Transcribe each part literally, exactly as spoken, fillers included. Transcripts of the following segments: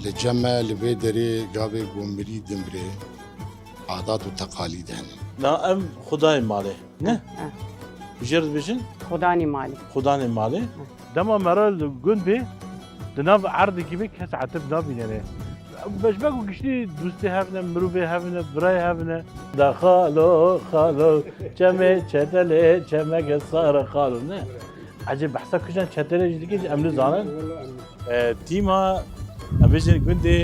Li cem me li vê derê gavê ku mirî dimrê, adat û teqalîd hene. Na em xwedayê malê, ne? Eh. Jêr dibêjin? Xudanê malê. Xudanê malê. Dema mera li gund bê, di nav erdekî bê kes etib nabînenê. Beşmek û giştî dostê hevne, mirovê hevne, birayê hevne. Da xalo, xalo, çemê çetelê, çemege sare xalo, ne? Ecê behsa kijan çetelê jî dikî, em nizanin. E, tîma, em bêjin gundê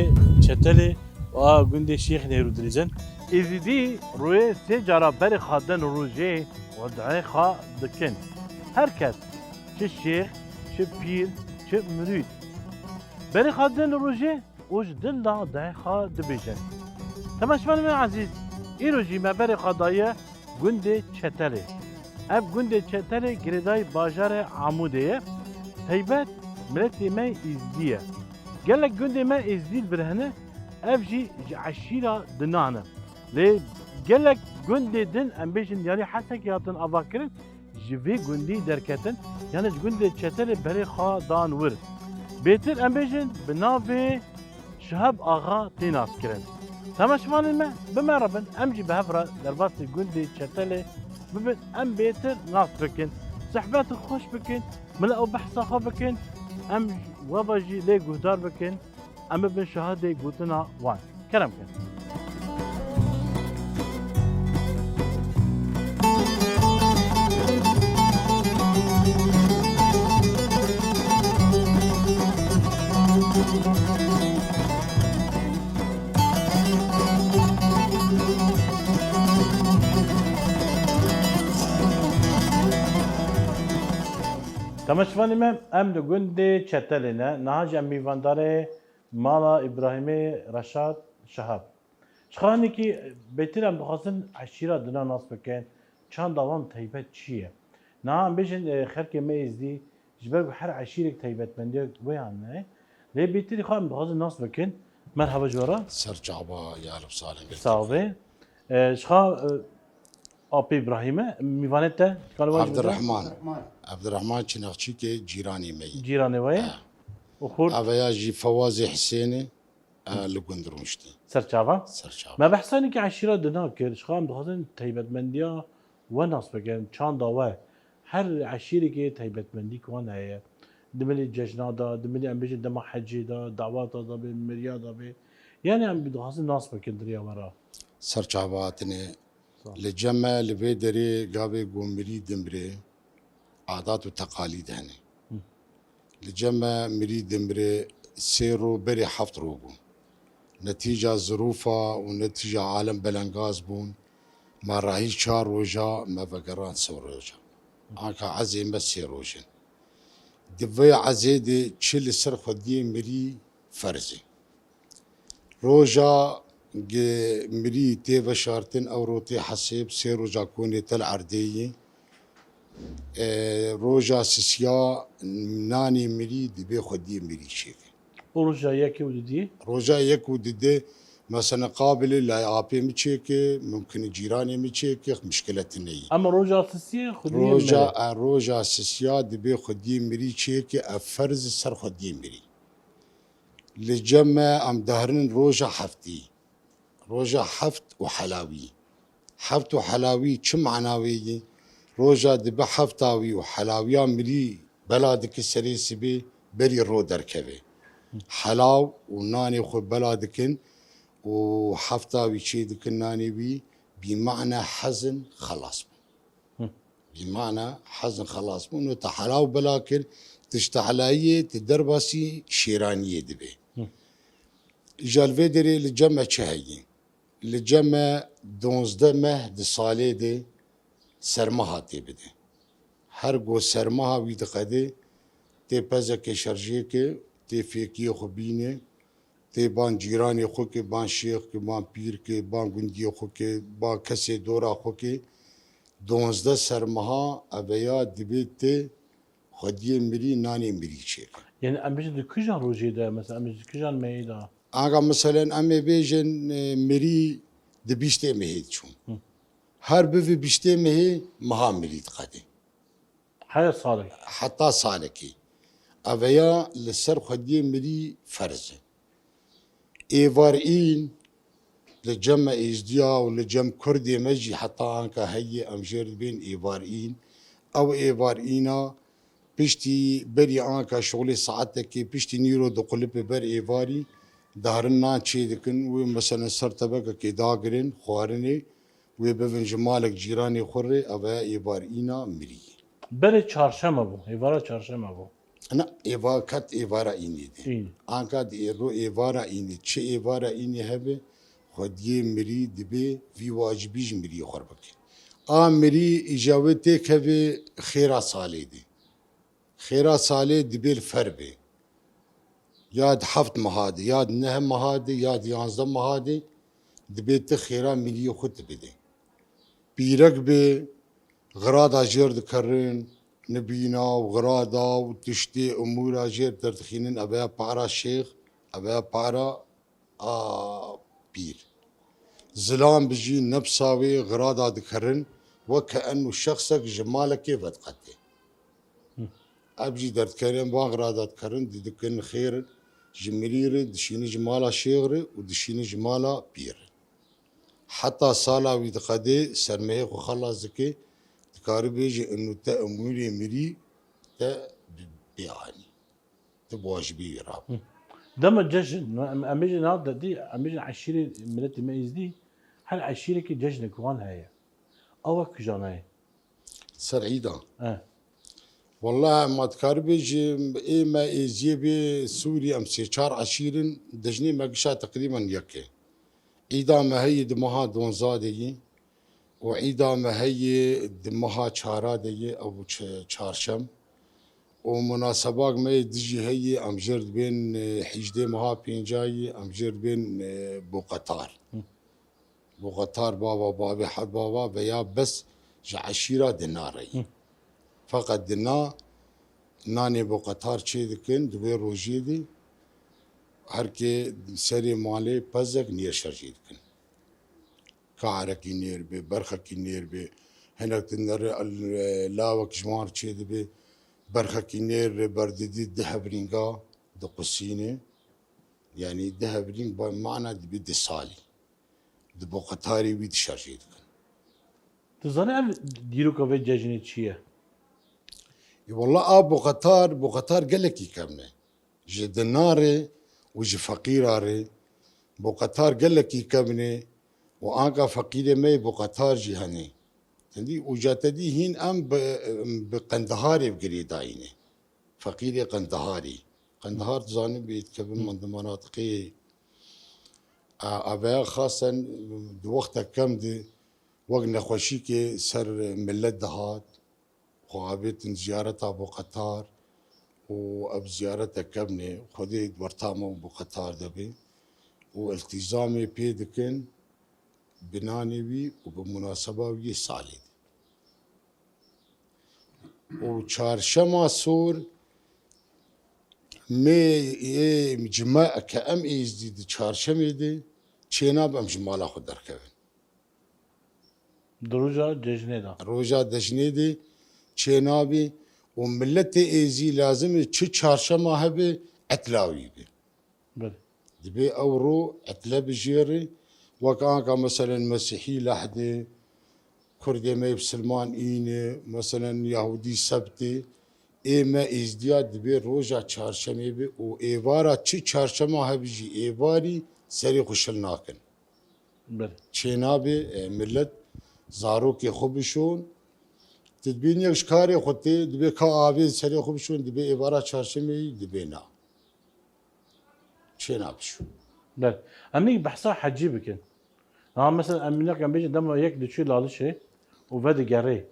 Çetelê, a gundê Şêx Nêrû dilîzin. Êzidî rûyê sê cara berê xwe din rojê û duayê xwe dikin. Her kes, çi şêx, çi pîr, çi mirîd. Berê xwe din rojê û ji dil de duayê xwe dibêjin. Temaşevanê me ezîz, îro jî me berê xwe daye gundê Çetelê. Ev gundê Çetelê girêdayî bajarê Amûdê ye. Taybet miletê me Êzdî ye. Gelek gundê me Êzdî li vir hene, ev jî ji eşîra Dinan e. Lê gelek gundê din, em bêjin, yanî Hesekê hatin avakirin, ji vê gundî derketin, yanî ji gundê Çetelê berê xwe dan wir. Bêtir, em bêjin, bi navê Şihab Axa tê naskirin. Temaşevanên me, bi me re bin, em jî bi hev re derbasî gundê Çetelê bibin, em bêtir nas bikin, sihbet xweş bikin, mila û behsa xwe bikin, em we ve jî lê guhdar bikin, em bibin şahidê gotina wan. Kerem kin. Temaşevanê me, em li gundê Çetelê ne. Niha jî em mîvandarê mala Îbrahîmê Reşad Şihab. Ji xwe hinekî bêtir em dixwazin eşîra Dinan nas bikin, çanda wan taybet çi ye? Niha em bêjin, e, xelkê me Êzdî, ji ber ku her eşîrek taybetmendiya wê hene, lê bêtirî xwe em dixwazin nas bikin. Merhaba ji we re. Ser çava ya Elif Salih. Sağ be. E, ji xwe, e, Apê Îbrahîm e, mîvanê te, dikare we ji Abdurrahman. Abdurrahman Çinakçîkê cîranê me ye. Cîranê we ye? He. Û xort? Ev ya jî Fewazê Hisênê. E, li gund rûniştî. Serçava? Serçava. Me behsa hinekî eşîra Dinan kir. Ji xwe em dixwazin taybetmendiya we nas bikin, çanda we. Her eşîrekê taybetmendî wan heye. Di milê cejna de, di milê em bêjin dema hecê de, dawata de bê, miriya de bê. Yanî em dixwazin nas bikin di riya we re. Serçava hatinê. Sağ ol. Li cem me li vê derê gavê ku mirî dimrê, adat û teqalîd hene. Hı. Li cem me mirî dimrê sê ro berê heft ro bû. Netîca zirûfa û netîca alem belengaz bûn. Me rahî çar roja, me vegeran sê roja. Anka ezê me sê roj in. Di vê ezê de çi li ser xwediyê mirî ferz e. Roja ge-, mirî tê veşartin, ew ro tê hesêb, sê roja konê tel erdê yî. E, roja sisiya nanê mirî dibê xwediyê mirî çêke. Û roja yekê û didiyê? Roja yek û didê, mesela, qabilê lay apê min çêke, mumkin e cîranê min çêke, mişkile tune yî. Ama roja sisiyê xwediyê Roja, mirî. E, roja sisiya dibê xwediyê mirî çêke, ev ferz ser xwediyê mirî. Li cem me em dihrin roja heftî. Roja heft û helawî. Heft û helawî çi mana wê ye? Roja dibe hefta wî û helawiya mirî bela dike serê sibê, berî ro derkeve. Helaw û nanê xwe bela dikin û hefta wî çê dikin nanê wî, bîmana hezin xelas bû. Bîmana hezin xelas bû. No te helaw bela kir, tu ji tehlayiyê, tu derbasî şêraniyê dibê. Îja li vê derê li cem me çi heye? Li cem me donzdeh meh di salê de sermeha tê bide. Her go sermeha wî diqede, tê pezekê şerjê ke, tê fêkiyê xwe bîne, tê ban cîranê xwe ke, ban şêx ke, ban pîr ke, ban gundiyê xwe ke, ban kesê dora xwe ke, donzdeh sermeha eveya dibê tê xwediyê mirî nanê mirî çêke. Yani em bêjin di kijan rojê de, mesela em bêjin di kijan mehê de? Aga meselen em ê bêjin, e, mirî di bîstê mehê diçûn. Hı. Her bivî bîstê mehê meha mirî diqedê. Her salek? Heta salekî. Eveya li ser xwediyê mirî ferz e. Êvarîn li cem me êzdiya û li cem kurdê me jî heta anka heye em jêr dibên êvarîn. Ew êvarîna piştî berî anka şolê saetekê piştî nîro diqulipê ber êvarî diherin nan çê dikin. Wê meselen ser tebekekê dagirin xwarinê, wê bivin ji malek cîranê xwe rê, ev e êvarîna mirî. Berê çarşema bû, êvara çarşema bû. Na, êva ket êvara înê de. În. Anka di êro êvara înê, çi êvara înê hebe, xwediyê mirî dibê vî wacibî ji mirî xwe bike. A mirî îja wê têkeve xêra salê de. Xêra salê dibê li fer bê. Ya di heft meha de, ya di neh meha de, ya di yanzdeh meha de dibê ti xêra miriyê xwe tu bidê. Pîrek bê, xirada jêr dikerin, nibîna û xirada û tiştê umûra jêr derdixînin, eveya para şêx, eveya para a pîr. Zilam bi jî nefsa wê xirada dikerin, weke eno şexsek ji malekê vediqetê. Ev jî derdikerin, van xirada dikerin, didikin xêr ji mirî re, dişînin ji mala şêx re û dişînin ji mala pîr re. Heta sala wî diqedê, sermehê xwe xelas dike, dikarî bêjî, eno te umûrê mirî te bi-, bê anî. Tu bi wacibî wî rabû. Hı. Dema cejn, em, em bêjin nav de dî, em bêjin eşîrê miletê me êzdî, her eşîrekî cejnek wan heye. Awa kijan heye? Ser îda? He. Wallahî, ma dikarî bêjî, ê me êziyê bê Sûrî, em sê çar eşîr in, cejnê me gişa teqrîben yek e. Îda me heye di meha donza de yî. Û îda me heye di meha çara de ye, ew çi-, çarşem. Û munasebak me yê dijî heye, em jêr dibên, e, hîjdê meha pênca yî, em jêr dibên, e, Boqetar. Hı. Boqetar bava, bavê Hed bava veya bes ji eşîra Dinarê yî. Hı. Feqet Dina nanê Boqetar çê dikin, di wê rojê de her kê serê malê pezek nêr şerjê dikin. Karekî nêr bê, berxekî nêr bê, hinek dinere el-, lawek ji wan re çêdibe, berxekî nêr re berdidî di hevrînga diqusîne. Yanî di hevrîng ba-, mana dibe di salî. Di Boqetarê wî dişerjê dikin. Tu zanî ev dîroka vê cejnê çi ye? Ê, wela a Boqetar, Boqetar gelekî kevn e. Ji dinarê û ji feqîra rê Boqetar gelekî kevn e û anka feqîrê me yê Boqetar jî hene. Tendî û ca te dî hîn em bi, bi Qendeharê bi girêdayî ne. Feqîrê Qendeharî. Qendehar dizanî bê dikevin min di menatiqê, a, aveya xasen di wextek kem de wek nexweşîkê ser milet dihat. Xwe avêtin ziyareta Boqetar û ev ziyaretek kevnê Xwedê di werta me û Boqetar de be û iltîzamê pê dikin bi nanê wî û bi munaseba wî yê salê de. Û çarşema sor mê ê cime ke em êzdî di çarşemê de çênab em ji mala xwe derkevin. Di roja cejnê de. Roja cejnê de çênabî û miletê êzî lazim e çi çarşema hebe etla wî be. Belê. Dibê ew ro etle bijêre, wek anka meselen Mesîhî Lehdê, Kurdê me yê Bisilman Înê, meselen Yahûdî Sebtê, Ê me Êzdiya dibê roja çarşemê be û êvara çi çarşema hebî jî êvarî serê xwe şil nakin. Belê. Çênabê, e, millet zarokê xwe bişon. Tu dibînî yek ji karê xwe tê, dibê ka avê serê xwe bişon, dibê êvara çarşemê yî, dibê na. Çênabişon. Belê. Em ê behsa hecî bikin. Ha, mesela em minak em bêjin dema yek diçû Lalişê û vedigerê.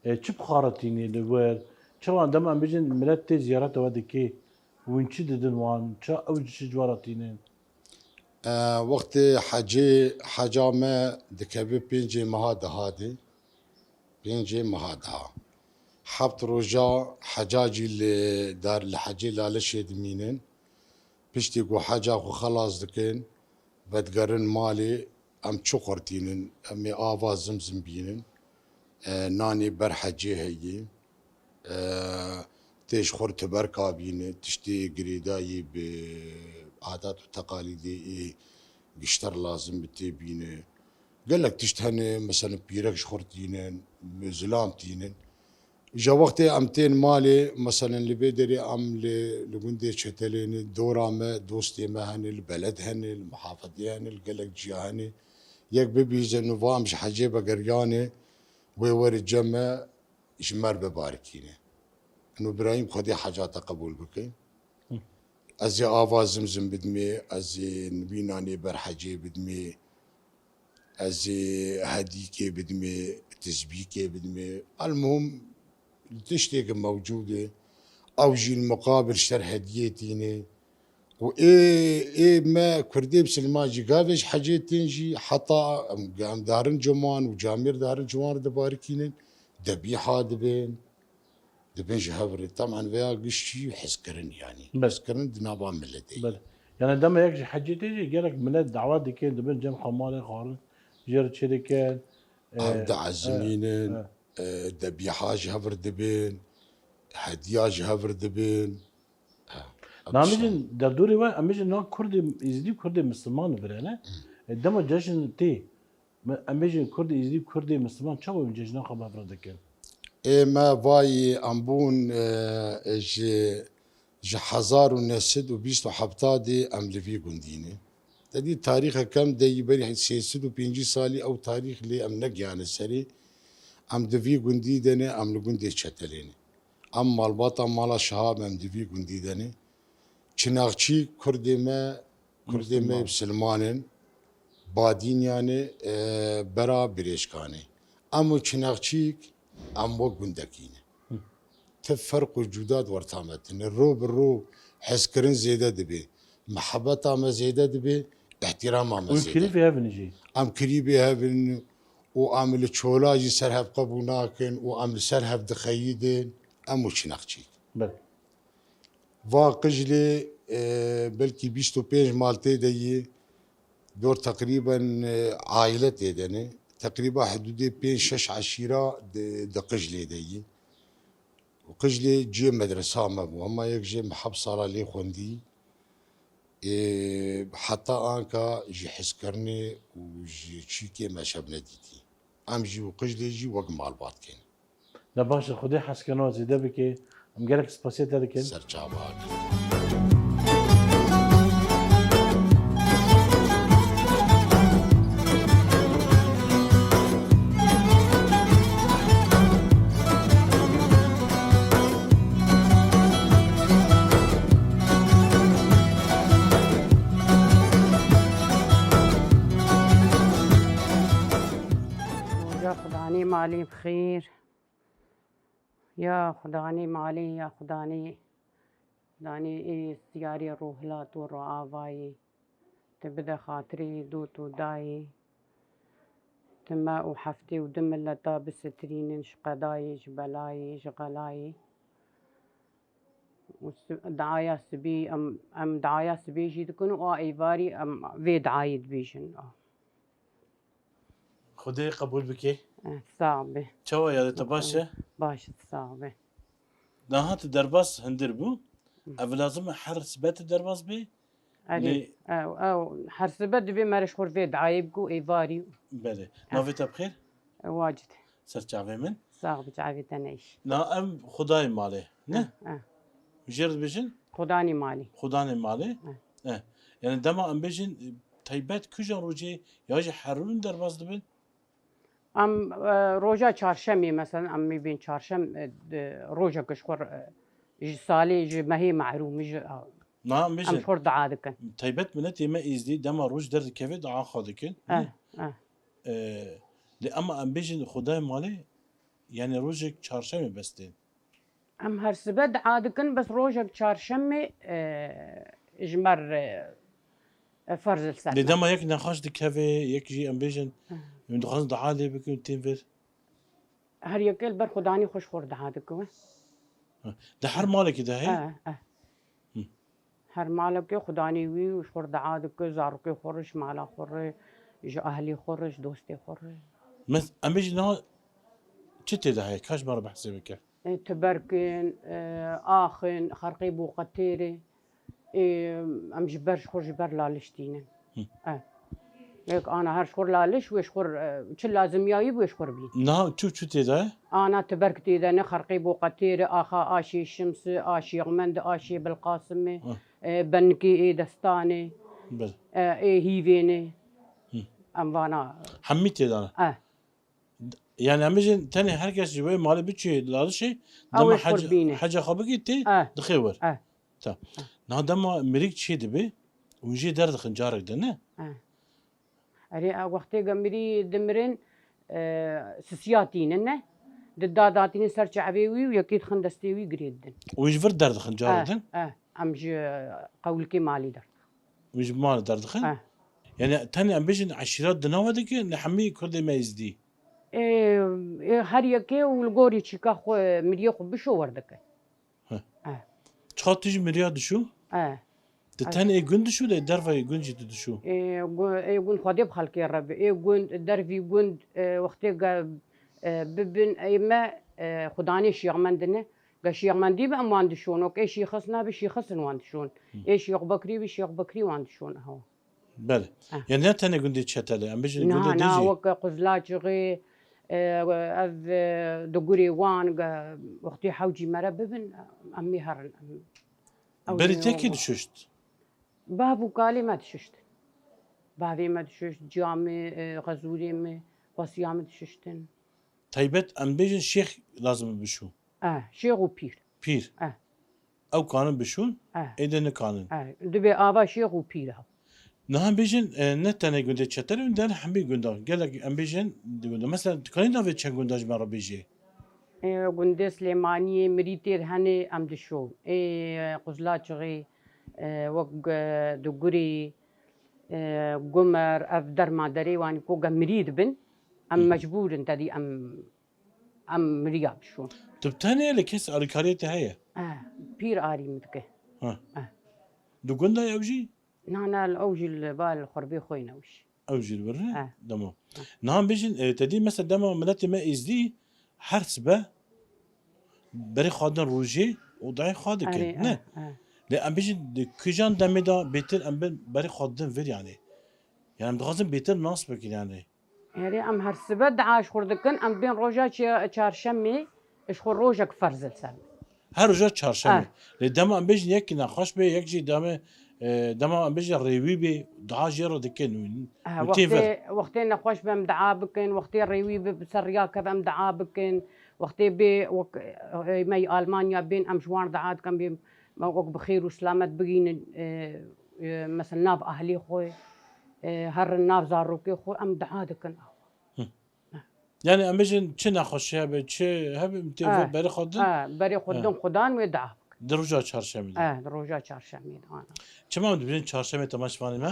E, çi bixaretînê li wir? Çawa dema em bêjin millet tê ziyareta we dikê? Hûn çi didin wan? Ça ew ji çi ciwara tînin? E, wextê hecê, heca me dikeve pêncê meha deha de. Pêncê meha deha. Heft roja heca jî li dar, li hecê Lalişê dimînin. Piştî ku heca xwe xelas dikin, vedigerin malê, em çi xurtînin, em ê ava Zimzim bînin. E, nanê ber hecê heye. E, tê ji xwe tiberka bîne, tiştê girêdayî bi adat û teqalîdê ê gişter lazim bi tê bîne. Gelek tişt hene, meselen pîrek ji xurt tînin, zilam tînin. Ji wextê em tên malê, meselen li vê derê em li, li gundê Çetelênê, dora me, dostê me hene, li beled hene, li muhafedê hene, li gelek ciya hene. Yek bibîze, nû va em ji hecê vegeriyane, wê were cem me, ji me re bibarikîne. Nû birayîm Xwedê heca te qebûl bike. Hı. Ez ê ava Zimzim bidimê, ez ê nivînanê ber hecê bidimê, ez ê hedîkê bidimê, tizbîkê bidimê. Elmuhim, tiştê ki mewcûd e, ew jî li muqabil ji ser hediyê tîne. Û ê, ê me Kurdê Misilman jî gavê ji hecê tên jî heta em, em darin ciwan û camêr darin ciwan re dibarikînin, debîha dibin, dibin ji hev re. Temen veya giş jî hezkirin yanî. Belê. Hezkirin di nava miletê. Belê. Yani dema yek ji hecê tê jî gelek milet dawa dikin, dibin cem xwe malê xwarin jê re çêdikin. Ev Ee, diezimînin, e, e, debîha ji hev re dibin, hediya ji hev re dibin. Ha, Na em bêjin derdorê we, em bêjin na Kurdê Êzidî, Kurdê Misliman li vir hene. E, dema cejn tê, me, em bêjin Kurdê Êzidî, Kurdê Misliman çawa em cejna xwe bi hev re dikin? Ê me vayî em bûn, e, ji, ji hezar û neh sed û bîst û heft de em li vî gundî ne. Te dî tarîxeke kem de yî berî sê sed û pêncî salî ew tarîx lê em negiyane serê. Em di vî gundî de ne, em li gundê Çetelê ne. Em malbata mala Şihab em di vî gundî de ne. Çinaxçî Kurdê me, Kurdê me Misilman. Misilman in, Badînyan e, e, bera Birêşkan e. Em û Çinaxçîk, em wek gundekî ne. Hı. Ti ferq û cuda di werta me tine. Ro bi ro hezkirin zêde dibe. Mihebeta me zêde dibe, îhtîrama me Hûn zêde. Kirî vê hev in jî. Em kirî vê hev in û em li çola jî ser hev qebûl nakin û em li ser hev dixeyidin, em û Çinaxçîk. Belê. Va Qijlê, e, belkî bîst û pênc mal tê de yî, dor teqrîben, e, aîle tê de ne. Teqrîba hidûdê pênc şeş eşîra di, di Qijlê de yî. Û Qijlê cihê medresa me bû. Hema yek jê me heft sala lê xwendî. Ê, heta anka ji hizkirinê û ji çîkê me şev nedîtî. Em jî û Qijlê jî wek malbat kên. Ne baş e, Xwedê hezkirina zêde bike. Em gelek spasiya te dikin. Ser çava. Ya Xudanî malî bi xêr. Ya Xudanî malî, ya Xudanî, Xudanî ê siyarê rûhilat û rûavayî. Tu bide xatirê dot û dayî. Tu me û heftê û du mileta bisitirînin ji qedayî, ji belayî, ji xelayî. Û si-, diaya sibî, em, em diaya sibê jî dikin û a êvarî em vê diayî dibêjin. Xwedê qebûl bike. Eh, sax be. Çawa yadê te baş e? Baş e, sax be. Niha tu derbas hindir bû. Hı. Ev lazim e her sibe tu derbas bê? Erê, Lê ew, ew, her sibe divê me re ji xwe vê diayê bike û êvarî. Belê. Ah. Navê te bi xêr? Wacid. Ser çavê min. Sax bi, çavê te neyş. Na em xwedayê malê. Ne? Eh, eh. Jê re dibêjin? Xudanê malê. Xudanê malê. Eh. Eh. Yani dema em bêjin, e, taybet kîjan rojê ya jî her rûn derbas dibin? Em, e, roja çarşemê, mesela, em mî bên çarşem, e, di, rojek ji xwe, e, ji salê, ji mehê mehrûm, ji, Na, em em bêjin, ji xwe dua dikin. Taybet miletê me êzdî dema roj derdikeve dua xwe dikin. Eh, eh. E, lê ema em bêjin Xwedayê malê, yani rojek çarşemê bes tên. Em her sibe dua dikin, bes rojek çarşemê, e, ji me re, e, ferz li ser me. Lê dema yek nexweş dikeve, yek jî em bêjin, Hı. em dixwazin dua lê bikin, tên vir. Her yekê li ber Xudanî xwe ji xwe re dua dike. Hı. Di her malekî de heye? E, e. Hı. Her malekê Xudanî wî û ji xwe re dua dike, zarokê xwe re, ji mala xwe re, ji ahlê xwe re, ji dostê xwe re. Mes-, em bêjin niha çi tê de heye? Ka ji me re behsê bike. E, tiberkin, e, axin, xerqê boqetêrê, e, em ji ber, ji xwe ji ber laliş tînin. Hı. E. Yek ana her ji xwe laliş, wê ji xwe, e, çi lazimiyayî wê ji xwe bî. Niha çi çi tê de? Ana tiberk tê de ne, xerqê boqetêrê, axa aşê şimsi, aşê xmend, aşê bilqasimê, Hı. e, benikê ê destanê, Bil. e, ê hîvênê. Hı. Em vana. Hemî tê de ne? E. Yani em bêjin tenê her kes ji wê malê biçê lalişê, Ew dema ê xwe heca, bîne. Heca xwe bikî tê, Eh. dixê wir. Eh. Ta. Eh. Niha dema mirîk çê dibe, hûn jê derdixin carek de, ne? Eh. Erê, a wextê ge mirî dimirin, e, sisiya tînin, ne? Di da datînin ser çavê wî û yekê dixin destê wî girê didin. Hûn ji vir derdixin carek Eh, din? eh. Em ji qewlikê malî derdixin. Wî ji mal derdixin? Eh. Yani tenê em bêjin eşîret di nava dike, ne hemî Kurdê me êzdî? Ê, ê, her yekê û li gorî çîka xwe, miriyê xwe bişo werdike. Heh. Eh. Çiqa tu jî miriya dişû? Eh. Di Eh. tenê gund dişû de dervayê gund jî tu dişû? Ê, gu-, ê gund Xwedê bi xelkê re be. Ê gund, dervî gund, e, wextê ge, e, bibin, ê me, e, xudanê şîxmendine. Ge şîxmendî be em wan dişon. Wek ê şîxisna be şîxisn wan dişon. Hı. Ê şîx Bekrî be şîx Bekrî wan dişon. Ewa. Belê. Ah. Yani ne tenê gundê Çetelê, em bêjin Na, gundê na, Diclê. Wek Quzlaçixê, e, ev, e, Dugurê wan, ge, wextê hewcî me re bibin, em mî herin. Em, ew Berî ê tekî wek dişuşt? Bav û kalê me dişuştin. Bavê me dişuşt, ciya me, e, xezûrê me, xwesiya me dişuştin. Taybet em bêjin şêx lazim bişû. Eh, şêx û pîr. Pîr. Eh. Ew kanin bişûn, Eh. êdî nikanin. Eh, dibê ava şêx û pîr ew. Niha bêjin, e, ne tenê gundê Çetelê, der hemî gundan. Gelek em bêjin di gundan. Mesela, tu kanî navê çend gundan ji me re bêjê? E, gundê Silêmaniyê, mirî têr henê em dişon. Ê, Quzlaçixê, e, wek, e, Dugurê, e, Gumer, ev derma derê wanî ku ge mirî dibin, em Hı. mecbûr in, tedî em em miriya bişon. Tu bi tenê lê kes alîkariyê te heye? Eh, pîr arî min dike. Ha. Eh. Di gund de ew jî? Na, na, ew jî li ba li xurbê xwe ne ew jî. Ew jî li vir ne? Eh. Dema. Eh. Niha bêjin, e, te dî mesela dema miletê me êzdî her sibe berê xwe din rojê û dayê xwe dikin, Erê, ne? Eh, eh. Lê em bêjin di kîjan demê de bêtir em bin berê xwe din vir yani. Yani em dixwazin bêtir nas bikin yani. Erê, em her sibe dua ji xwe dikin, em bên roja çi-, çarşemê, ji xwe rojek ferz li ser me. Her roja çarşemê. Ah. Lê dema em bêjin yekî nexweş bê, yek jî deme, e, dema em bêjin rêwî bê, dua jê re dikin. Ah, Û tê wextê, vir. wextê nexweş be em dua bikin, wextê rêwî be, bi ser riya keve em dua bikin, wextê bê wek, e, me yê Almanya bên, em ji wan dua dikin, bê me wek bi xêr û silamet bigînin, e, e, mesela nav ahlê xwe, e, herin nav zarokê xwe, em dua dikin. Hı. Yani em bêjin çi nexweşî hebe, çi hebe, em tê Ha, berê xwe din. ha, berê xwe Ha. din Xudan wê dua bikin. Di roja çarşemê de. Ha, di roja çarşemê de, ana. Çima em dibêjin çarşemê temaşevanê me?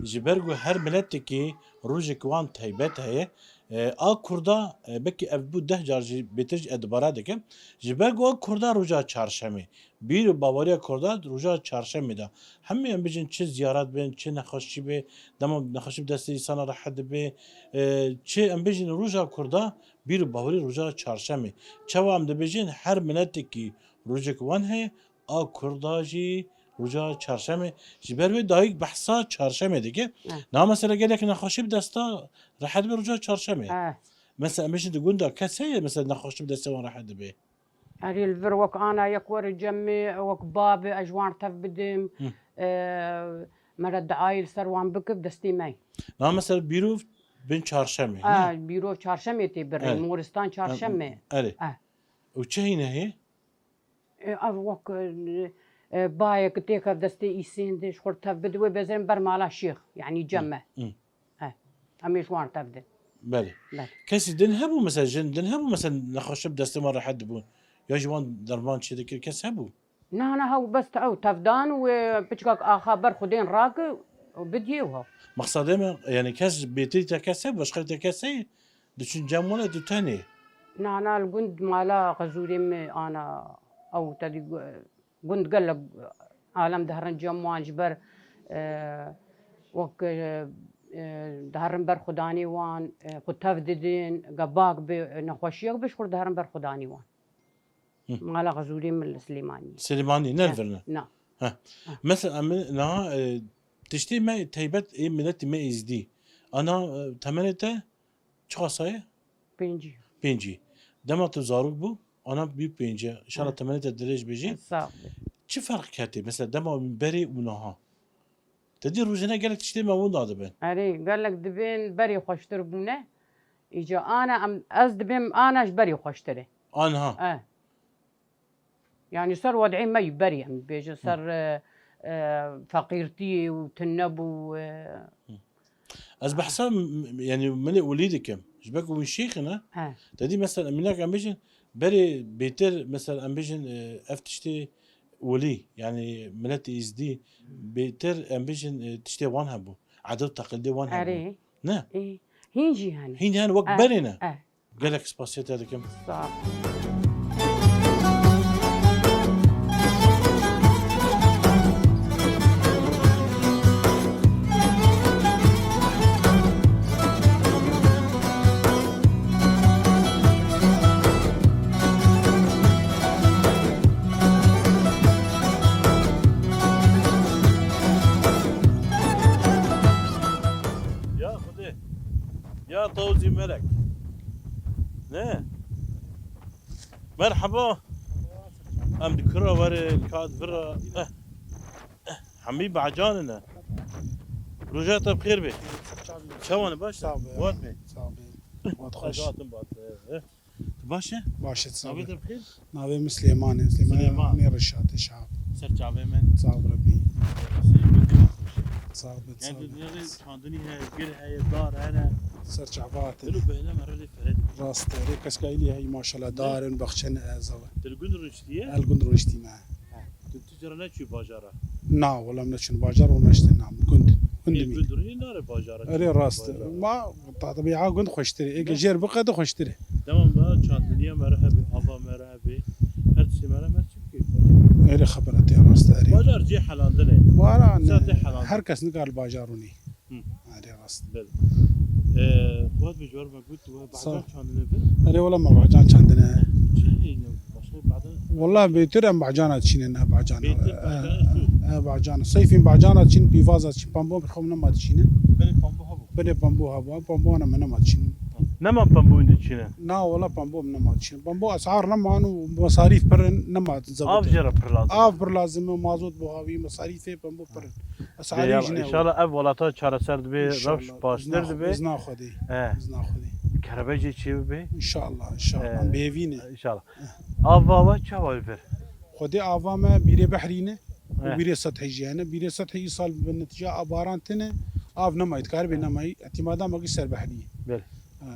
Ji ber ku her miletekî rojek wan taybet heye. E, a Kurda, e, belkî ev bû deh car jî bêtir jî ez dubare dikim. Ji ber ku a Kurda roja çarşemê. Bîr û baweriya Kurda roja çarşemê de. Hemî em bêjin çi ziyaret bin, çi nexweşî be, dema nexweşî bi destê însana rehet dibe, e, çi em bêjin roja Kurda, bîr û bawerî roja çarşemê. Çawa em dibêjin her miletekî rojek wan heye, a Kurda jî roja çarşemê. Ji ber wê dayik behsa çarşemê dike. Eh. Niha mesela gelek nexweşî bi desta rehet dibe roja çarşemê. Eh. Mesela em bêjin di gunda kes heye, mesela nexweşî bi destê wan rehet dibe. Erê li vir wek ana yek were cem me, wek babe, ez ji wan tev bidim. Hı. E, me re duayê li ser wan bike, bi destê me. Na mesela bîrov bin çarşemê, ne? A, bîrov çarşemê tê birê, Evet. moristan çarşemê. Erê. E. Û çi heyne hê? E, ev wek, e, e, bayek têke destê îsên de ji xwe tev bide wê bezirên ber mala şêx, yanî cem me. Hı. He. Em ê ji wan tev din. Belê. Belê. Kesî din hebû mesela, jin din hebû mesela nexweşe bi destê me rehet dibûn? Ya ji wan derman çêdikir kes hebû? Na, na, hew bes te ew tevdan û, e, piçkak axa ber xwedên rake û bidiyê û hew. Mexsedê me, yani kes bêtir te kes hebû, başqa te kes heye? Diçin cem wele tu tenê. Na, na, li gund mala xezûrê me ana ew te dî gu-, gund gelek alem diherin cem wan ji ber, e, wek, e, e, diherin ber xudanê wan, e, xwe tev didin, ge bak be, e, nexweşiyek be ji xwe diherin ber xudanê wan. Hı. Mala xezûrê min li Silêmaniyê. Silêmaniyê, ne li vir ne? Na. Heh. Ha. Mesela em ê niha, e, tiştê me taybet ê miletê me êzdî. Ana, e, temenê te çiqasa ye? Pêncî. Pêncî. Dema tu zarok bû, ana bî pêncî. Înşallah Ha. temenê te dirêj bêjî. Sağ ol. Çi ferq ketê? Mesela dema berê û niha. Te dî rojane gelek tiştê me winda dibin. Erê, gelek dibên berê xweştir bûne. Îca ana em, ez dibêm ana ji berê xweştir e. Anha. E. Yani ser wed'ê me yî berê em bêjin Hı. ser, e, e, feqîrtiyê û tune bû, e. Hı. Ez behsa m-, yani milê welî dikim. Ji ber ku hûn şêx in, e? He. Te dî mesela em minak em bêjin, berê bêtir mesela em bêjin, e, ev tiştê welî, yani miletê êzdî bêtir em bêjin, e, tiştê wan hebû. Edil teqlîdê wan hebû. Erê. Ne? Ê, hîn jî hene. Hîn hene wek Eh, berê ne? eh. Gelek spasiya te dikim. Sağ ol. Ya Xwedê. Ya tawzî melek. Ne? Merhaba. Em di kura were, ka di vira. Eh. Eh. Hemî bacan ne. Roja te bi xêr be. Çawan baş? Sağ ol. Wat be. Sağ ol. Wat xweş. Hatin bat. Eh. Tu baş e? Baş e, sağ ol. Navê te bi xêr? Navê min Silêman e. Silêman. Silêman. Nê Reşatê Şehab. Ser çavê min. Sağ ol Rebî. Sağ ol, sağ ol. Yani nerê çandinî heye, gir heye, dar hene. Ser çava hatî. Elo behle me rê fere. Rast e. Rê keskaîlî heye maşallah. Ne? Dar in, baxçe ne, e, zava. Tu li gund rûniştiye? El gund rûniştî me. Ha. Tu, tu cara neçû bajara? Na, wela em neçûn bajar û neştin na. Gund. Gund Ê, mi? Gund rûnî nare bajara. Erê rast. Bajara. Ma ta-, tabiya gund xweştir e. Ê, Ne? Jêr biqede xweştir e. Dema me çandiniya me re hebe, ava me re hebe. Her tiştê me re me çi bikê? Erê xebera te rast erê. Bajar cê helandin e. Wara Sa ne, te helandin. Her kes nikar li bajar rûnî. Hı. Erê rast. Belê. Ee, Fuat Bey, ji ber me got, we Sağ ol. Bacan çandine bin? Erê wela me bacan çandine. Çi heyne? Başka bacan? Wela bêtir em bacana çînin, e bacana. Bêtir bacana E, şu. E bacana. Seyfîn bacana çîn, pîvaza çîn, pambo bir xom nema çînin. Belê pambo hebû. Belê pambo hebû, pambo ana me nema çînin. Nema pambo indi çînin? Na, wela pambo nema çînin. Pambo esar neman û mesarîf pirin nema zewite. Av jê re pir lazim. Av pir lazim e, mazot bo havî, mesarîfê pambo pirin. Esarî Ya, jî ne. Înşallah ev welata çareser dibe, rewş baştir dibe. Îzna Xwedê. He. Îzna Xwedê. Kerebe jî çê bibe. Înşallah, înşallah. He. Em bêvî ne. Înşallah. He. Ava we çawa li vir? Xwedê ava me bîrê behrî ne. He. Û bîrê sethî jî hene. Bîrê sethî îsal bi netîca a baran tine. Av nemayî, dikaribê nemayî. Îtîmada me giş ser behrî ye. Belê. Ha.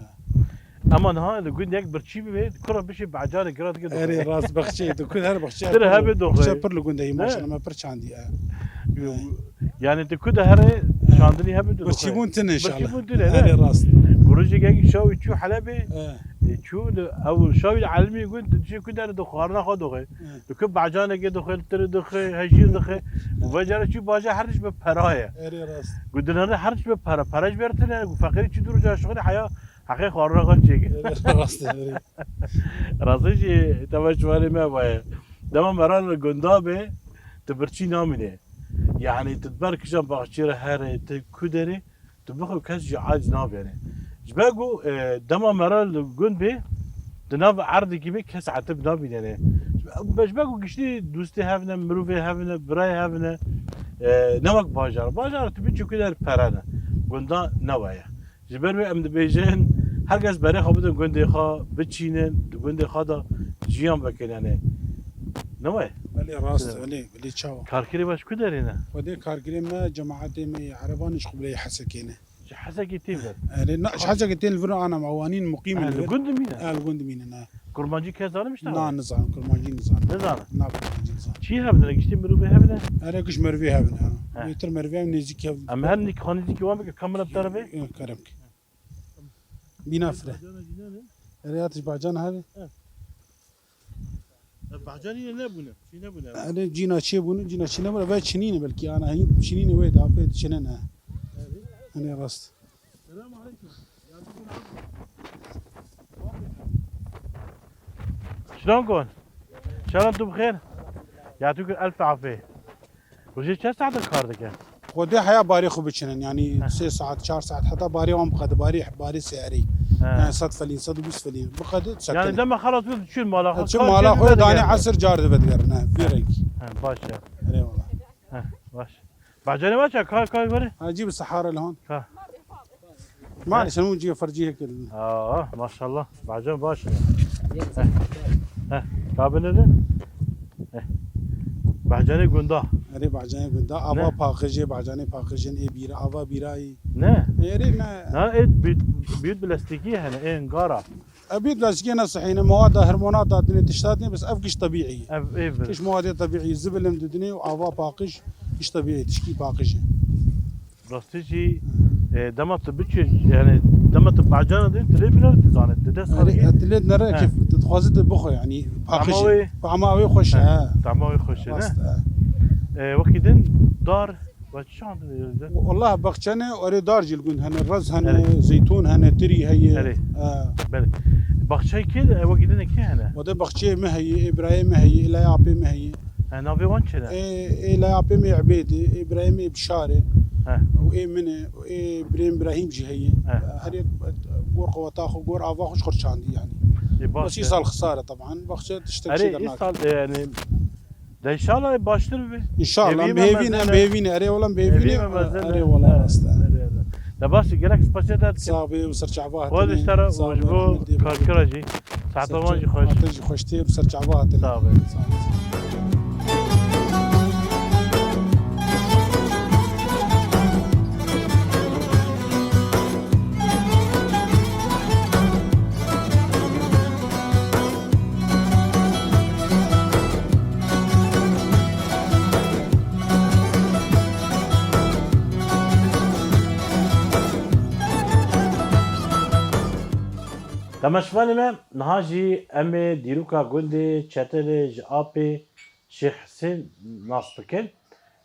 Ama niha li gund yek birçî bibe, kura bişê bacanê gira dike doxê. Erê rast bexçeyê, tu kur her bexçe Tir pir, hebe doxê. Bexçe pir li gund heyî, Ne? Maşallah me pir çandî, e. Yo, yani tu ku de here çandinî hebe doxê. Birçîbûn tune inşallah. Birçîbûn tune, ne? Erê rast. Gurujê gengî şawî çû Helebê. E. E, çû li, ew şawî li Elmî gund, tu çi ku de here doxê, xwarina xwe doxê. E. Tu ku bacanekê doxê, tir doxê, hejîr doxê. Û vecere çû baca her tişt bi pera ye. Erê rast. Gu dinere her tişt bi pera. Pera ji ber tune, gu feqîrî çi dûr ca şixulî heya Heqê xwarina xwe çêke. Rast e, erê. Rastî jî teva çiwarê me vaye. Dema mera li gunda be, tu birçî namîne. Yani tu ber kişan baxçê re here, tu ku derê, tu bixwe kes jî aciz nabêne. Ji ber ku, e, dema mera li gund be, Di nav erdekî me kes etib nabînenê. Ji ber ku giştî dostê hevne, mirovê hevne, birayê hevne. E, ne wek bajar. Bajar tu biçî ku der pere ne. Gunda ne weye. Ji ber wê em dibêjin, her kes berê xwe bidin gundê xwe, biçînin, di gundê xwe de jiyan vekin, yani. Ne weye? Belê rast, belê, belê çawa. Karkirê baş ku derê ne? Xwedê karkirê me, cemaetê me yê ereban ji Qibleyê Hesekê ne. Ji Hesekê tê vir. Erê, na, ji Hesekê tên li vir ana me, wan hîn muqîm in. Li gund mîne? Ha, li gund mîne, ne. Kurmancî kes zanim işte? Na, nizanim, kurmancî nizanim. Nizanim? Na, kurmancî nizanim. Çi hevdine, giştî mirovê hevdine? Erê, giş merivê hevdine, ha. He. Bêtir merivê hev nêzîk hev. Em her nêk xwe nêzîkî wan bike, kamera bi te re bê? Yok, kerem ki. Bîna fire. Erê, hatiş bacan hevê. He. E, Bahcanî ne nebûne? Çi nebûne? Erê, cîna çê bûne, cîna çê nebûne. Ve çinîne belkî, ana hîn çinîne wê de, apê çinene. Erê. Hani rast. Selamun aleyküm. Şilon kon? Şalan tu bixêr? Ya tu kir elf afê. Rojê çend saet kar dike? Xwedê heya barê xwe biçinin, yanî Heh. sê saet, çar saet, heta barê wan biqede, barê, barê sêherî. He. Yani sed felîn, sed û bîst felîn. Biqede, çekine. Yani dema xelat tu çün mala xwe. Çün mala xwe, danê esir car dibe digerine. Vî rengî. He, baş e. Eyvallah. He, baş. Bacanê baş e, kar, kar gore. Ha, cî bi sehara li hon. Ha. Maalesef hemû cihê fercî heke li. Aa, maşallah. Bacan baş e. Heh. Heh. Kabine de. Heh. Bacanê gunda. Erê, bacanê gunda. Ne? Ava paqijê, bacanê paqijin ê bîra, ava bîrayî. Ne? Erê, ne. Na, ê bît, bît bilestikî hene, ê ngara. Ev bît bilestikî ne sehî ne, mewada hormonata dinê tişta dinê, bes ev giş tebîî ye. Ev, ev. Giş mewadê tebîî, zibilim didinê û ava paqij, giş tebîî, tişkî paqij e. Rastî jî, e, dema tu biçî, yani dema tu bacana dî, tu lê bîra dizanî, tu dest Erê, xwe e, tu lê nere Ha. kef, tu dixwazî tu bixwe, yani paqij. Tama wê. Tama wê xweş e, Ha. ha. Tama wê xweş e, Rast, ne? ha. E, wekî din dar, ve çi çand dide? Wallah baxçe ne, erê dar jî li gund hene, rez hene, Erê. zeytûn hene, tirî heye. Erê. Ha. Belê. Baxçeyê kê de, e, wekî din kê hene? Wede baxçeyê me heye, ê birayê me heye, ê laya apê me heye. He, navê wan çi ne? Ê, ê laya apê me Ebêd e, ê birayê me Bişar e. He. Û ê min e, û ê birêm Birahîm jî heye. He. Herê gor qeweta xwe, gor ava xwe ji xwe çandî yani. Ê, baş Bes e. îsal xisar e taban. Baxçe tiştek Erê, şey dernak. îsal, e, yani, de inşallah baştir bibe. İnşallah, Hêvî me bêvîn e, mezin e. bêvîn e. Erê, wala bêvîn Hêvî e. me mezin e. Erê, wala Ha, rast e. erê, erê. De baş e, gelek spasiya te dikim. Sağ be, û serçava Xwedê hatine. ji te re Sağ û be, ji bo rahmetli be. karkira jî. Saeta wan jî xweş. Hate jî xweştir, ser çava hatine. Sağ ol. Sağ ol. Temaşevanê me, niha jî em ê dîroka gundê Çetelê ji apê Şêx Hisên nas bikin.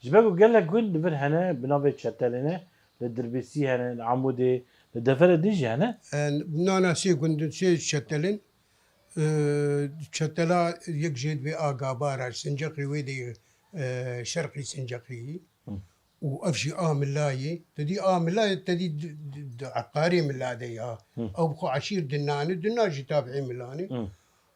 Ji ber ku gelek gund li vir hene, bi navê Çetelê ne, li Dirbêsî hene, li Amûdê, li deverê din jî hene. E, nana sê gundin, sê Çetelin. E, Çetela yek jê divê a Gabara, Sinceqî wê de, e, şerqî Sinceqî. Hı. Û ev jî a Milayê. Te dî a Milayê, te dî di, di, di eqarê Mila de ya. Hı. Ew bi xwe eşîr dinane, dina jî tabiî Milanê. Hı.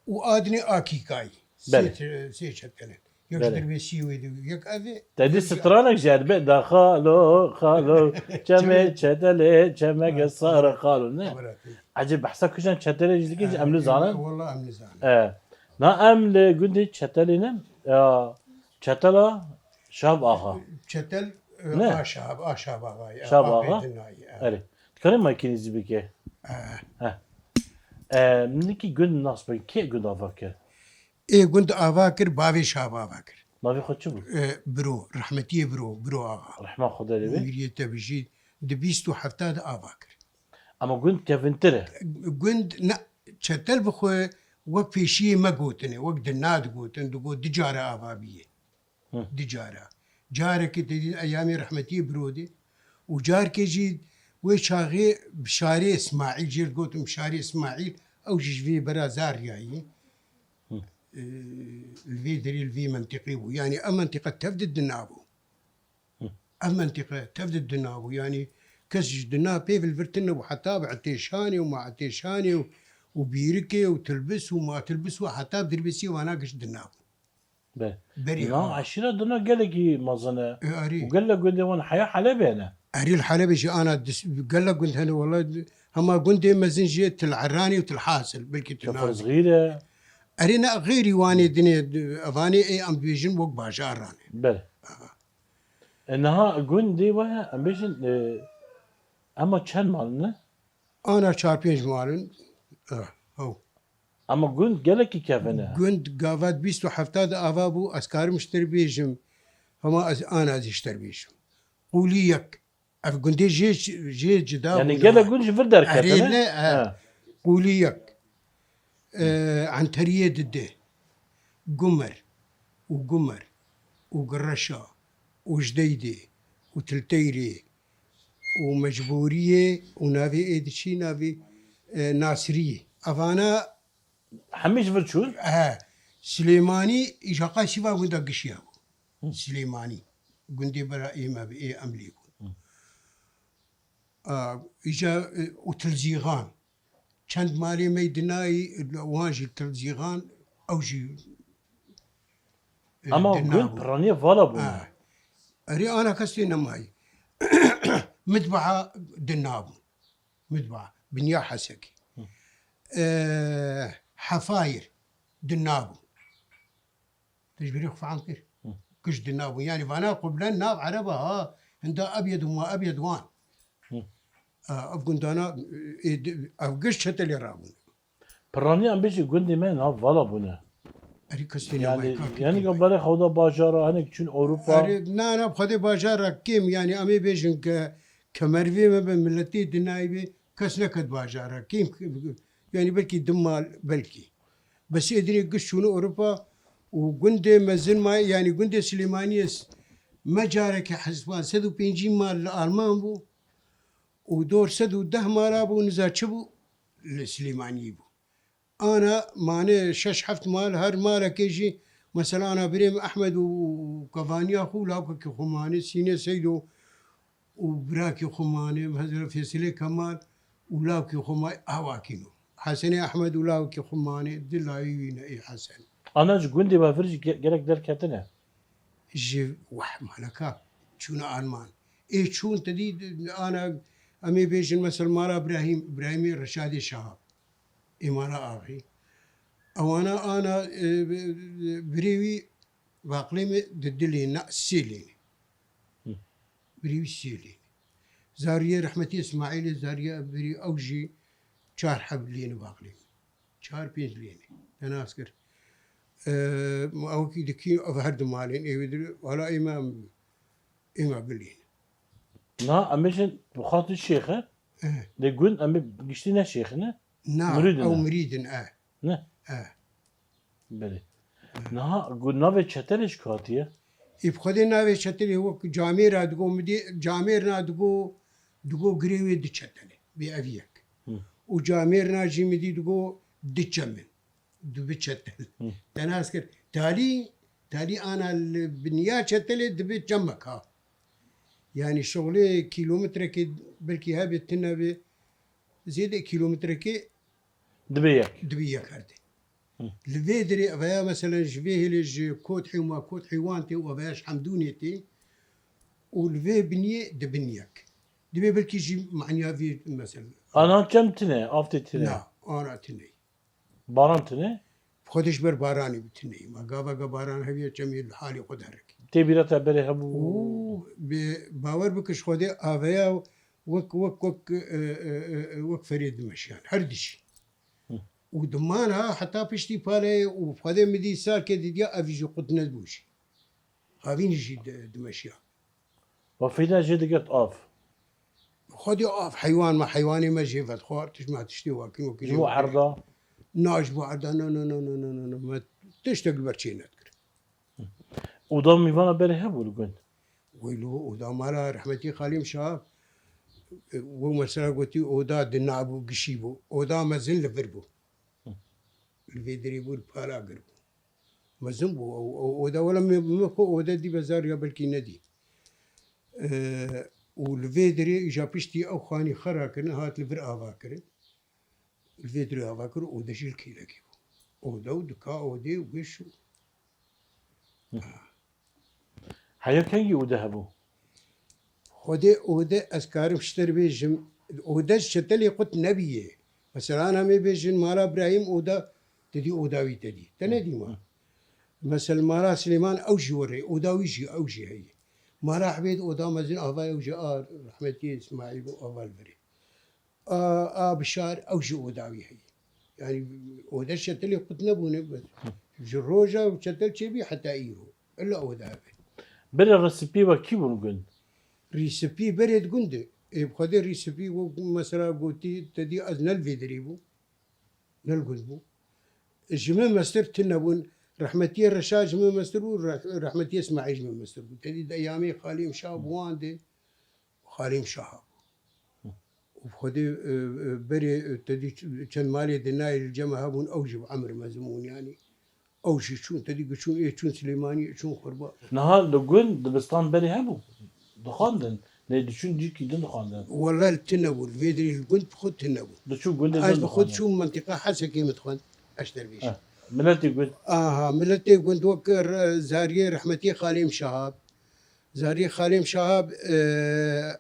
Û a dinê a Kîkayê. Belê. Sê, sê Çetelin. Yek ji Belê. Dirbêsî wê de, yek ev e, Te dî yek jî stranek jî hebe, da xalo, xalo, çemê Çemê. Çetelê, çemege Ha, sare ha. xalo, ne? Bira. Ecê behsa kişan Çetelê jî dikî, Ha, em nizanin. Wala em nizanin. E, na em li gundê Çetelê ne? Ya, Çetela Şab Axa. Çetel, e, Ne? a Şab, a Şab Axa, e, Şab a Axa? Bêdinayê, e. Erê. Dikanê maykînî zî bike? E. He. E, nikî gund nas bike, kê gund ava kir? Ê gund ava kir, bavê Şab ava kir. Navê xwe çi bû? E, Biro, rehmetiyê Biro, Biro Axa. Rehma Xwedê lê bê. Miriyê te bijî, di bîst û hefta de ava kir. Ama gund kevintir e. Gund ne, Çetel bi xwe wek pêşiyê me gotine, wek dina digotin, digot du cara ava bîye. Hı. Du cara. Carekê te dî eyamê rehmetiyê Biro de û carkê jî wê çaxê Bişarê Îsmaîl, jê digotin Bişarê Îsmaîl, ew jî ji vê bera Zaryayê. Hı. Ee, li vê derê, li vê mentiqê bû. Yanî ev mentiqe tev di dina bû. Hı. Ev mentiqe tev di dina bû. Yanî kes ji dina pê li vir tune bû. Heta bi Etêşanê û ma Etêşanê û û bîrikê û tilbis û matilbis û heta dirbêsiyê vana giş dinabûn. Be. Berî Niha ha. eşîra dina gelekî mezin e. E, erî. Û gelek gundê wan heya Helebê ne. Erî li Helebê jî ana dis-, gelek gund hene wela hema gundê mezin jî Til Eranî û Til Hasil belkî tu Kefir nabî. Zixîr e. Erê ne xêrî wanê dinê evanê ê em dibêjin wek bajaran e. Be. E, niha gundê we em bêjin e, ema çend mal ne? Ana çar pênc mal in. Eh, hew. Ama gund gelekî kevin e. Gund gava bîst û hefta de ava bû, ez karim ji te bêjim. Hema ez ana ez ji te bêjim. Qûlî yek. Ev gundê jê, jê cida bû. Yani gelek gund ji vir derketine. Erê ne, eh, qûlî yek. Eh, Enteriyê dide. Gumer û Gumer û Gireşa û Jdeydê û Tilteyrê û Mecbûriyê û navê ê diçî navê, e, Nasiriyê. Evana Hemî ji vir çûn? He. Silêmanî îja qasî va gunda gişiya bû. Silêmanî. Gundê bera ê me bi ê em lê bûn. A, îja, e, û Tilzîxan. Çend malê me dinayî, wan jî Tilzîxan, ew jî, e, Ama gund dinabû. Piraniye vala bûne. Ha. Erê ana kes tê nemayî. Midbaha dinabû. Midbaha. Binya Hesekî. E, Hefayir dinabû. Te ji birê xwe fehm kir. Giş di nav bû. Yanî vana qublen nav ereba ha. Hinda ebyed û ma ebyed wan. Hı. E, ev gundana, e, di- ev giş çetelê rabûn. Piraniyan bêjî gundê me nav vala bûne. Erî kes tê Yani, newayê kar yani kir. Berê xewda bajara, hinek çûn Ewropa. Erê, na, na, bi xwedê bajara kêm, yanî em ê bêjin ke kemervê me be, miletê dinayî be, kes neket bajara. Kêm, yanî belkî du mal, belkî. Bes ê dirê giş çûne Ewropa û gundê mezin ma, yanî gundê Silêmaniyê s-, me carekê hesban sed û pêncî mal li Alman bû û dor sed û deh mala bû, niza çi bû? Li Silêmaniyê bû. Ana mane şeş heft mal, her malekê jî, mesela ana birê min Ehmed û kevaniya xwe û lawkekî xwe mane, Sînê Seydo û birakî xwe mane, Hezret Fêsilê Kemal û lawkî xwe ma-, awakî no. Hesenê Ehmed û lawkî xwe mane, di layî wî ne ê Hesen. Ana ji gundê we vir jî ge-, gelek derketine? Ji weh maleka çûne Alman. Ê çûn te dî ana em ê bêjin mesela mala Birahîm, Birahîmê Reşadê Şahab. Ê mala axî. Ewana ana, e, birê wî Baqlê me di dilê na sê lênê. Hı. Birî wî sê lênê. Zariyê rehmetî Îsmaîlê Zariya birî ew jî çar heb lênê baqlê me. Çar pênc lênê. Te nas kir. Eee, ew kî dikî ev her du malên ê wê dir, wala ê me em, ê me bilên. Na em bêjin bi xatir şêxe, Eh. Lê gund em ê giştî ne şêx in e? Na, Mirîd in ew e. Mirîd in e. Ne? E. Belê. Niha gu-, navê çetelê ji ku hatiye? Ê bi xwedê navê çetelê wek camêra digo midî, camêrna digo, digo girê wê di çetele. Bê ev yek. Hı. Û camêrna jî midî digo di çemin. Dibi çetel. Hı. Te nas kir. Talî, talî ana li binya çetelê dibi çemek ha. Yani şoxlê kilometrekê belkî hebê tune bê zêde kilometrekê Dibe yek. Dibe yek herde. Li vê derê veya meselen ji vê hêlê ji Kot Hêwa, Kot Heywan tê û veya ji Hemdûnê tê û li vê biniyê dibin yek. Divê belkî jî maniya vê mesela. Anan çem tine, av tê tine. Na, ana tine. Baran tine. Xwedê ji ber baranê bi tine. Ma gava ga baran heviye çemê li halê xwe derek. Tê bîra te berê hebû. Û bi bawer bike ji Xwedê aveya wek, wek, wek, e, e, e, wek ferê dimeşiyan. Her dişî. Hı. Û diman ha heta piştî paleyê û Xwedê min dî sarkê didiya ev jî qut nebû jî. Havînî jî di-, dimeşiya. Ve fîna jê digirt av. Xwedê av heywan me, heywanê me jê vedixwar, tişt me tiştê wakî wakî Ji jê bo wakî. Erda. Na ji bo erda, no, no, no, no, no, no, no. Me tiştek li ber çê nedikir. Oda mîvana berê hebû li gund? Wilo oda mala rehmetî Xalîm Şah, e, we mesela gotî oda di nabû gişî bû. Oda mezin li vir bû. Li vê derê bû li pala gir bû. Mezin bû. O, o, oda wela me, me xwe oda dî bezar ya belkî nedî. E, û li vê derê îja piştî ew xanî xera kirin, hat li vir ava kirin. Li vê dirê ava kir, ode jî li kêlekê bû. Ode û dika odê û giş û Heya kengî ode hebû? Xwedê ode ez karim ji te re bêjim, ode ji çetelê qut nebîye. Mesela ana me bêjin mala Birahîm oda, te dî oda wî te dî. Te nedî ma. Hı. Mesela mala Silêman ew jî werê, oda wî jî ew jî heye. Mala Ehmêd oda mezin ava ew jî a rehmetî Îsmaîl bû ava li virê. A, a Bişar ew jî oda wî heye. Yani ode çetelê qut nebûne bes. Ji roja çetel çêbî heta îro. Illa oda hebe. Berê Rîspî we kî bûn gund? Rîspî berê di gund e. Ê bi Xwedê Rîspî we mesela gotî te dî ez ne li vê derê bû. Ne li gund bû. Ji min mestir tune bûn. Rehmetiyê Reşa ji min mestir bû, reh-, rehmetiyê Îsmaîl ji min mestir bû. Te dî di eyamê Xalîm Şah bû wan de. Xalîm Şaha bû. Û bi Xwedê, e, e, berê, e, te dî ç-, çend malê di nayê li cem hebûn, ew jî bi emir mezin bûn, yanî. Ew jî çûn, te dî çûn, ê çûn Silêmaniyê, çûn Xurba. Niha li gund dibistan berê hebû? Dixwandin? Lê diçûn cîkî din dixwandin? Wele tune bû, li vê dirê li gund bi xwe tune bû. Diçû gundê din dixwandin? Ez bi xwe diçûm mentiqa Hesekê min dixwend, ez derbêj. Eh, miletê gund? Aha, miletê gund wek re-, zariyê rehmetî Xalîm Şaha. Zariyê Xalîm Şaha, e,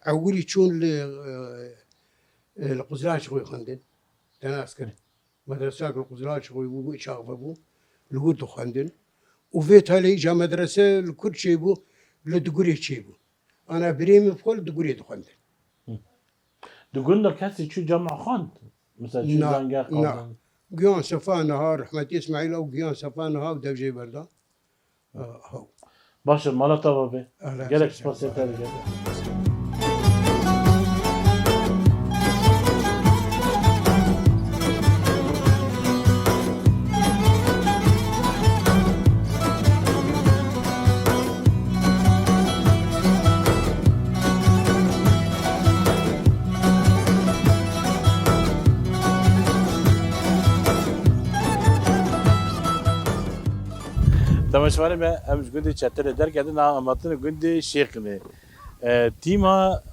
ewilî çûn li, e, e, li Quzlaç xwe xwendin. Te nas kir. Medresa li Quzlaç xwe bû, bû çax vebû. Li wir dixwendin. Û vê talê îca medrese li kur çêbû, li Digurê çêbû. Ana birê min bi xwe li Digurê dixwendin. Hı. Di gund de kesî çû cema xwend? Mesela çû Na, zangex na. Xwendin? Giyan Sefa niha, rehmetî Îsmaîl ew Giyan Sefa niha û dev jê berda. Baş e, mala te ava be. Gelek spasiya te dike. Temaşevanê me, em ji gundê Çetelê derketin, niha em hatine gundê Şêxinê. E, tîma,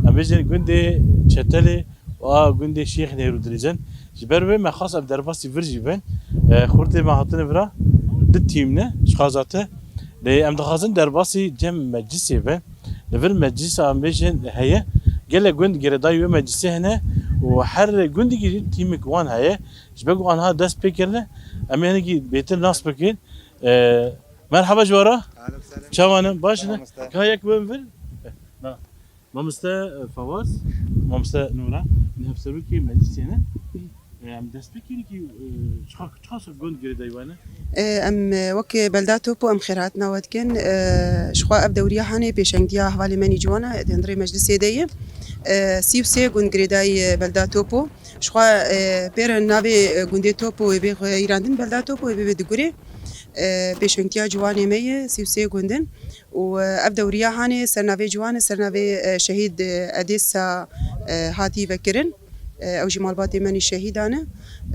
em bêjin gundê Çetelê û a gundê Şêxinê rûdilîzin. Ji ber wê me xwest ev derbasî vir jî bin. E, xurtê me hatine vira, du tîm ne, ji xaza te. Lê em dixwazin derbasî cem meclisê bin. Li vir meclisa em bêjin heye. Gelek gund girêdayî wê meclisê hene û her gundekî jî tîmek wan heye. Ji ber ku anha dest pê kirine, em ê hinekî bêtir nas bikin. Ee, merhaba ji we re. Aleykum selam. Çawa ne? Baş ne? Tamam usta. Ka yek bin vir. Na. Mamoste, e, Fawaz, mamoste Nûra, ne hevserokê meclisê ne. E, em dest pê kirin ki, e, çiqa, çiqa ser gund girêdayî we ne? E, em, e, wek belda Topo em xêr hatina we dikin. E, ji xwe ev dewriya hanê pêşengtiya hevalê me nî ciwan e, di hundirê meclisê de ye. E, sî û sê gund girêdayî, e, belda Topo. Ji xwe, e, pêre navê, e, gundê Topo wê bê xeyirandin, belda Topo wê bê Digurê. E, pêşengtiya ciwanê me ye, sî û sê gundin. Û, e, ev dewriya hanê ser navê ciwan e, ser navê, e, şehîd, e, Edêsa, e, hatî vekirin. E, ew jî malbatê me nî şehîdan e.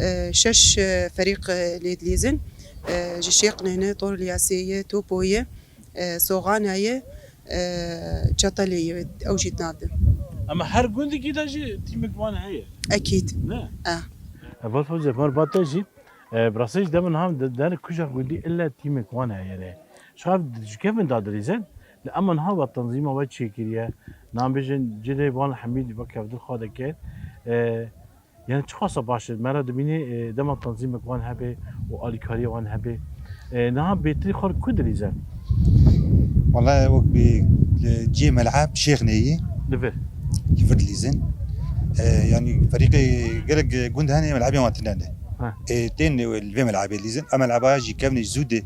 E, şeş, e, ferîq, e, lê dilîzin. E, ji Şêxnê ne, Tor Liyasê ye, Topo ye. E, Soxana ye, e, Çetelê ye, ew jî di nav de. Ama her gundekî de jî tîmek wan heye. Ekîd. Ne? Eh. Heval Fewzê, merhaba te jî. E, bi rastî jî dema niha de-, derê kuja gundî ille tîmek wan heye ne. Şav ji kevin da dilîzin, li ema niha va tanzîma we çêkiriye. Nan bêjin cilê wan Hemîd wek hevdil xwe dike. E, Yani çiqasa baş e, me re dibînî, e, dema tanzîmek wan hebe û alîkariya wan hebe. E, niha bêtirî xwe ku dilîze? Wala wek bi, e, cihê meleb Şêxnê yî. Li vir. Li vir dilîzin. E, yani ferîqê gelek, e, gund hene melebê wan tune ne. Ha. E, tên, e, li vê melebê dilîzin. Em meleba jî kevnê ji zû de,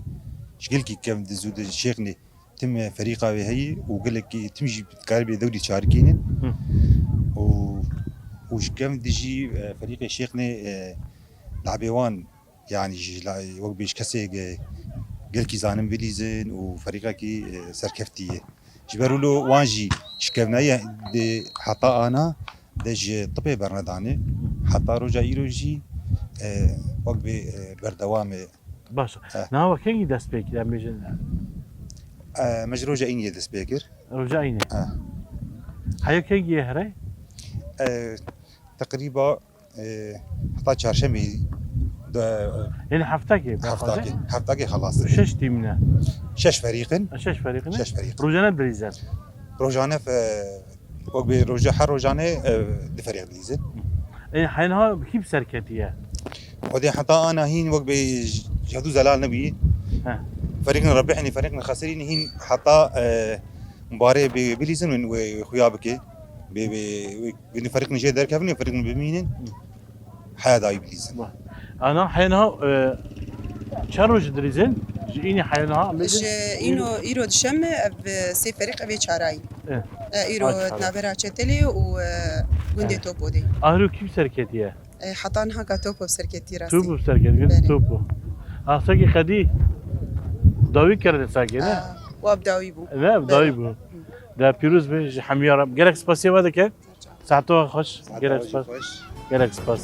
ji gelkî kevn de zû de Şêxnê. Tim, e, ferîqa wê heyî û gelekî tim jî dikaribê dewrî çarikînin. Hı. Û, û ji kev dijî, e, ferîqê Şêxnê, e, labê wan, yanî ji la-, wek bêj kesê ge-, gelkî zanin bilîzin û ferîqekî, e, serkeftî ye. Ji ber wilo wan jî şikevnaye de heta ana de ji tibê bernedanê. Heta roja îro jî, e, wek bê, e, berdewam e. Baş e. Eh. Niha we kengî dest pê kir, em bêjin? Eh, me ji roja Îniyê dest pê kir. Roja Înê? Eh. Heya kengî ye here? Eh, teqrîba E, heta çarşemê de, Yanî heftekê, heftakê, heftakê xelas. Şeş tîm ne? Şeş ferîq in. Şeş ferîq ne? Şeş ferîq. Rojane dilîzin. Rojane fe, wek bê roje, her rojane, e, di ferîq dilîzin. E, heyna kî bi serketiye? Xwedê heta ana hîn wek bê jehdu zelal nebî. He. Ferîqin rebihînî, ferîqin xesirînî hîn heta, e, barê bê bilîzin wê xuya bike. Bê, bê, wê, wê ferîqin jê derkevin, wê ferîqin bimînin. Heya dayî bilîzin. Ana heyna, e, çend roj dilîzin? Ji înî heyna, em bêjin? Ji îno îro dişeme ev sê ferîq ev ê çarayî. Eh. E, îro Ay, çara. Navbera Çetelê û, e, gundê Eh. Topo de. Ahro kî bi serketiye? E, heta niha ka Topo serketî rastî. Topo serketiye, Belê. Topo. Asakî qedî dawî kerde sake, ne? E, wa bi dawî bû. Ne, bi dawî bû. De pîroz be ji hemiya re. Gelek spasiya we dike. Saeto xweş. Gelek spas. Gelek spas.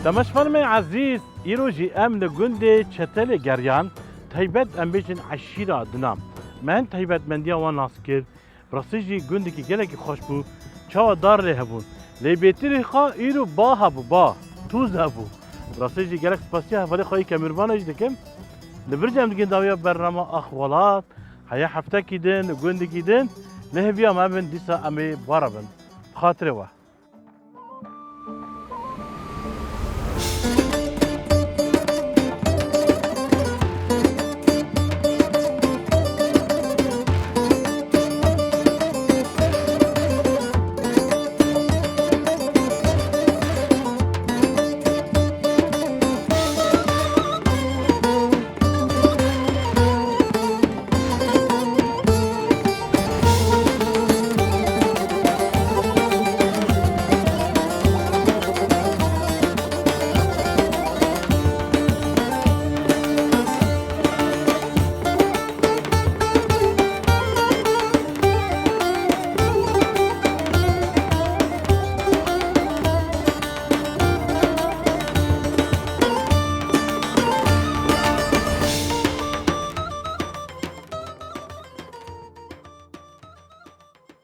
Temaşevanên me ezîz, îro jî em li gundê Çetelê geriyan, taybet em bêjin eşîra Dinam. Me hin taybetmendiya wan nas kir, bi rastî jî gundekî gelekî xweş bû, çawa dar lê hebûn. Lê bêtirî xwe îro ba hebû, ba, toz hebû. Bi rastî jî gelek spasiya hevalê xwe yê ke mêrvanê jî dikim. Li vir jî em digihên dawiya bernama Ax Welat, heya heftekî din, li gundekî din, lê hêviya me bin dîsa em ê ba re bin. Bi xatirê we.